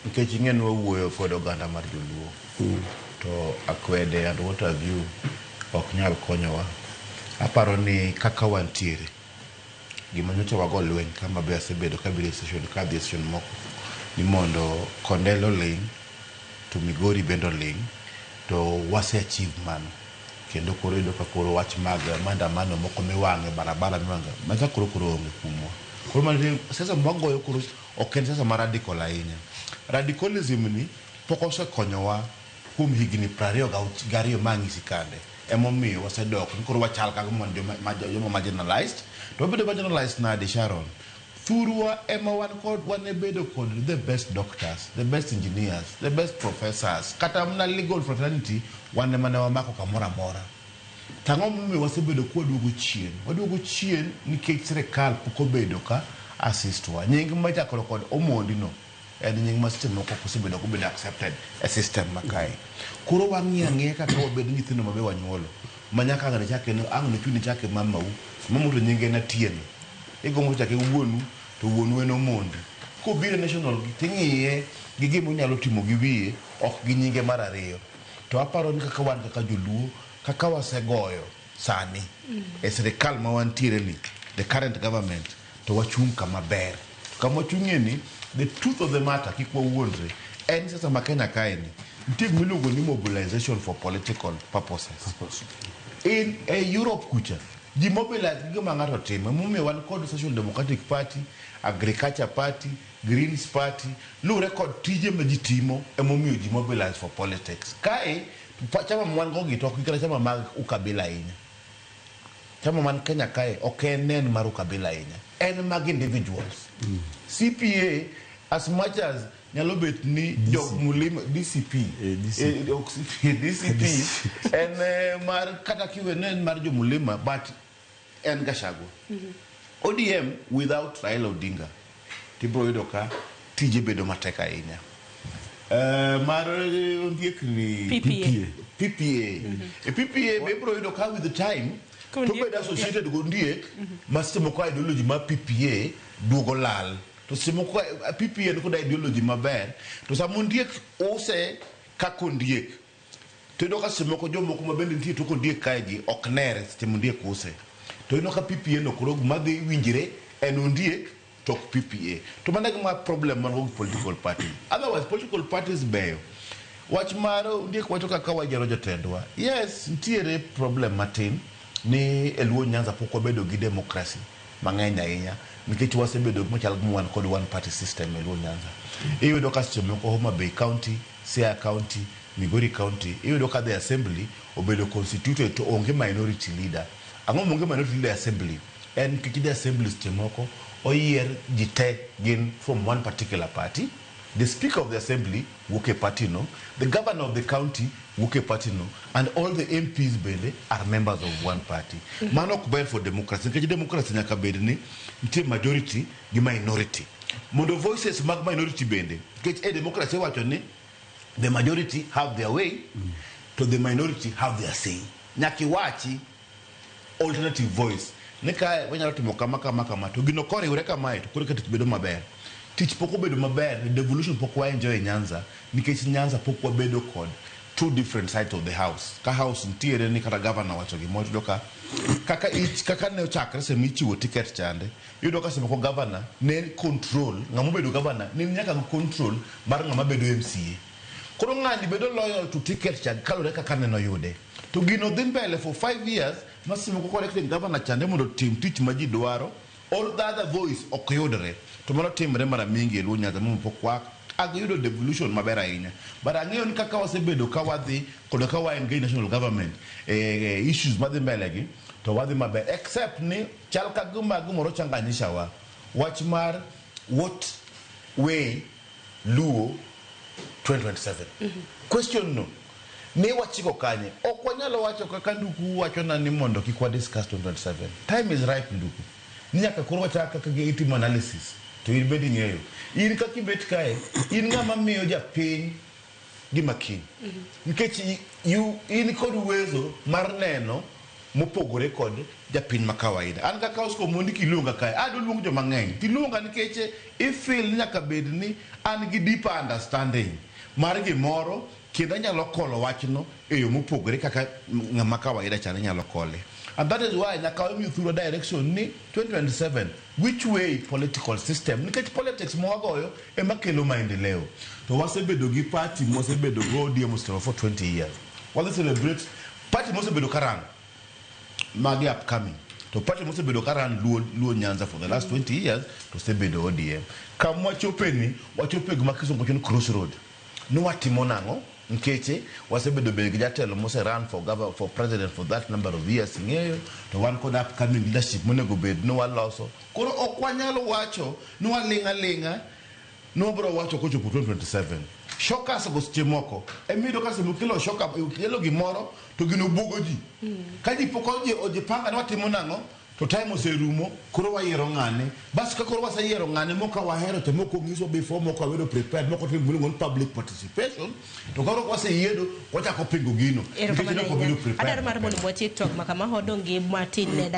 Nikech ing'e ni wawuoyo kod oganda mar joluo to akwede and what have you ok nyal konyowa. Aparo ni kaka wantiere, gima nyocha wago lweny kama be asebedo kabiro e station kadhi e station moko ni mondo Kondele oling' to Migori bende oling' to wase achieve mano. Kendo koro iyudo ka koro wach mag maandamano moko miwang'e barabara miwang'e macha koro koro onge kuomwa. Koro mano siasa mwagoyo koro ok en siasa ma radical ahinya. Radicalism ni pok osekonyowa kuom higni 22 ma ang'isi kande. Emomiyo wasedok ni koro wachal ka gima wan joma marginalized. To wabedo marginalized nade Sharon? Thurwa ema wan kod wan e bedo kod the best doctors, the best engineers, the best professors, kata mana legal fraternity wan ema ne wamako kamoro amora. To ang'o momiyo wasebedo kwaduogo chien? Waduogo chien nikech sirikal pok obedo ka assist wa. Nying machakore kod Omondi no en nying ma seche moko ok osebedo kobedo accepted e system ma kae. Koro wang'iyo ang'iya kaka wabedo nyithindo ma be wanyuolo ma nyaka ang' ne chake ang' ne chuni chake mamau, mamau to nyinge en Atieno. Igombo chake wuonu to wuonu en Omondi. Kobiro e national gi ting'iye gi gima onyalo timo gi wiye ok gi nyinge mar ariyo. To aparo ni kaka wan kaka joluo kaka wasegoyo sani e sirikal ma wantiere ni the current government to wachung' kama ber. To kama wachung'ie ni the truth of the matter kik wawuondre en siasa ma Kenya kae ni nitie gima iluongo ni mobilization for political purposes. In e Europe kucha ji mobilize gi gima ng'ato timo emomiyo wan kod Social Democratic Party, Agriculture Party, Greens Party luwore kod tije ma ji timo emomiyo ji mobilize for politics. Kae chama ma wan go gi to ok gin kata chama mag ukabila ahinya. Chama man Kenya kae ok en en mar ukabila ahinya. En mag individuals. CPA as much as nyalo bet ni jok mulima DCP DCP. Ok CPA, DCP en mar kata kiwe ne en mar jomulima but en Gachagua. ODM without Raila Odinga tibiro yudo ka tije bedo matek ahinya. Mar ondiek ni PPA. PPA. E PPA be ibiro yudo ka with the time to Kondiek. bedo associated go ondiek ma seche moko ideology mar PPA duogo lal. To seche moko PPA ni kod ideology maber to sama ondiek use kaka ondiek to iyudo ka seche moko jomoko ma bende nitie tok ondiek kae gi ok nere seche ma ondiek use. To iyudo ka PPA no koro gima dhi winjre en ondiek to ok PPA. To mano e gima problem man go gi political parties. Otherwise political parties beyo. Wach mar ondiek wacho kaka wayiero jotendwa. Yes, nitiere problem matin ni e Luo Nyanza pok wabedo gi democracy mang'eny ahinya nikech wasebedo machal gi wan kod one party system e Luo Nyanza. Iyudo ka seche moko Homa Bay County, Siaya County, Migori County, iyudo ka the assembly obedo constituted to onge minority leader. Ang'o ma onge minority leader e assembly? En nikech the assembly seche moko oyier ji te gin from one particular party. The speaker of the assembly wuok e party no, the governor of the county wuok e party no, and all the MPs bende are members of one party. Mano ok ber for democracy nikech democracy nyaka bed ni nitie majority gi minority. Mondo voices mag minority bende, nikech e democracy iwacho ni the majority have their way to the minority have their say. Nyaka iwachi alternative voice ni kae wanyalo timo kama kama kama to gino koriwre kamae to koro ka tich bedo maber. Tich pok obedo maber, devolution pok wa enjoy e Nyanza nikech Nyanza pok wabedo kod two different sides of the house. Ka house nitiere ni kata governor wacho gimoro tiyudo ka kaka ich kaka ne ochakre sama ichiwo ticket chande iyudo ka seche moko governor ne control ng'ama obedo governor ne nyaka gi control mar ng'ama bedo MCA. Koro ng'ani bedo loyal to ticket cha kaluwore kaka neno yude. To gino dhi mbele for 5 years ma seche moko koro acting governor chande mondo otim tich ma ji dwaro all the other voice ok yudre. To mano timre mara mingi e Luo Nyanza momiyo pok wa yudo devolution maber ahinya. But ang'eyo ni kaka wasebedo ka wadhi kod ka wa engage national government e issues madhi mbele gi to wadhi maber except ni chal ka gima gimoro changanyisha wa wach mar what way Luo 2027. Question no ni wachiko kanye? Ok wanyalo wacho kaka Nduku wachona ni mondo kik wa discuss 2027. Time is ripe Nduku. Ni nyaka koro wachak kaka itimo analysis to in bende ing'eyo. In kaka ibet kae, in ng'ama miyo japiny gima kiny. Nikech you in kod uwezo mar neno Mopogore kod japiny ma kawaida. An kaka Oscar Omondi kiluonga kae, adwa luong joma ng'eny. Tiluonga nikech ifeel ni nyaka bed ni an gi deeper understanding mar gimoro kendo anyalo kolo wachno e yo mopogore kaka ng'ama kawaida chande nyalo kole. And that is why nyaka wamiyo thurwa direction ni 2027 which way political system, nikech politics mwagoyo ema kelo maendeleo. To wasebedo gi party mwasebedo go ODM osetelo for 20 years. Wadhi celebrate party mosebedo karang magi upcoming to party mosebedo ka run Luo Nyanza for the last 20 years to osebedo ODM. Kama wachope ni wachope gima kisungu wacho ni crossroad. Ni watimo nang'o? Nikech wasebedo be gi jatelo mose run for governor, for president for that number of years ing'eyo to wan kod upcoming leadership monego bed ni waloso. Koro ok wanyal wacho ni waling' aling'a ni wabiro wacho kochopo 2027. Shockers go seche moko emiyudo ka sama okelo shocker okelo gimoro to gino buogo ji. Ka ji pok ojipanga ni watimo nang'o to time oserumo koro wayiero ng'ane. Bas ka koro waseyiero ng'ane mok wahero to mok onyiswa before mok wabedo prepared mok watimo gimiluongo ni public participation to koro kwaseyiedo wachako pingo gino. Nikech Erokamano ne ok wabedo ahinya. prepared Adwaro mar mondo mapema. watiek twak ma kama odong' gi matin ne dakika